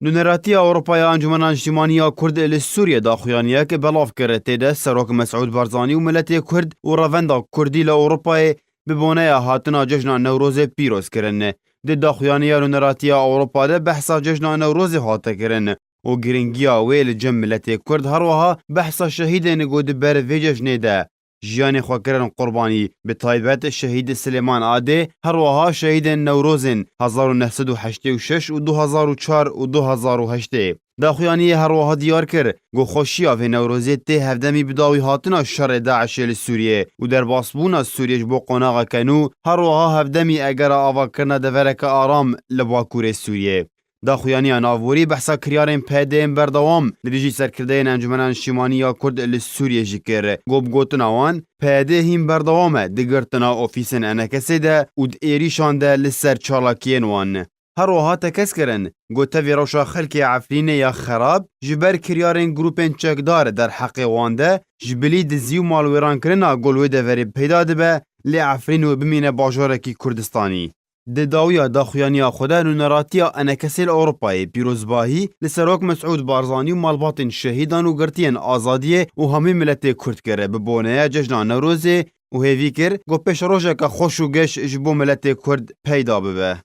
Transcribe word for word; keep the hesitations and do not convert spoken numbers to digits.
Nûneratiya Ewropa ya Encûmena Niştîmanî ya Kurd li Sûriyê daxuyaniyek belav kir. Tê de Serok Mesûd Barzanî û miletê Kurd û revenda Kurdî li Ewropayê bi boneya hatina cejna Newrozê pîroz kirin. Di daxuyaniya Nûneratiya Ewropa de behsa cejna Newrozê hate kirin û giringiya wê li cem miletê Kurd, her wiha behsa şehîdên ku di ber vê cejnê de jiyanê xwe kirin qurbanî, bi taybet şehîd Silêman Adê, her wiha şehîdên Newrozên hezar û neh sed û heştê û şeş û du hezar û çar û du hezar û heştê. Daxuyaniyê her wiha diyar kir, ku xweşiya vê Newrozê tê hevdemî bi dawî hatina şerê DAIŞê li Sûriyê û derbasbûna Sûriyê ji bo qonaxeke nû, her wiha hevdemî egera avakirina devereke aram li Bakurê Sûriyê. Daxuyaniya navborî behsa kiryarên PYD'ên berdewam li dijî serkirdeyên Encûmena Niştîmanî ya Kurd li Sûriyê jî kir. Ku bi gotina wan, PYD hîn berdewam e di girtina ofîsên ENKS'ê de û di êrîşan de li ser çalakiyên wan. Her wiha tekez kirin, ku tevî rewşa xelkê Efrînê ya xerab, ji ber kiryarên grûpên çekdar derheqê wan de, ji bilî dizî û malwêrankirina ku li wê deverê peyda dibe, lê Efrîn wê bimîne bajarekî Kurdistanî. Di dawiya daxuyaniya xwe de nûneratiya ENKS'ê li Ewropayê pîrozbahî li Serok Mesûd Barzanî û malbatên şehîdan û girtiyên azadiyê û hemî miletê Kurd kir, bi boneya cejna Newrozê û hêvî kir, ku pêşerojeke xweş û geş ji bo miletê Kurd peyda bibe.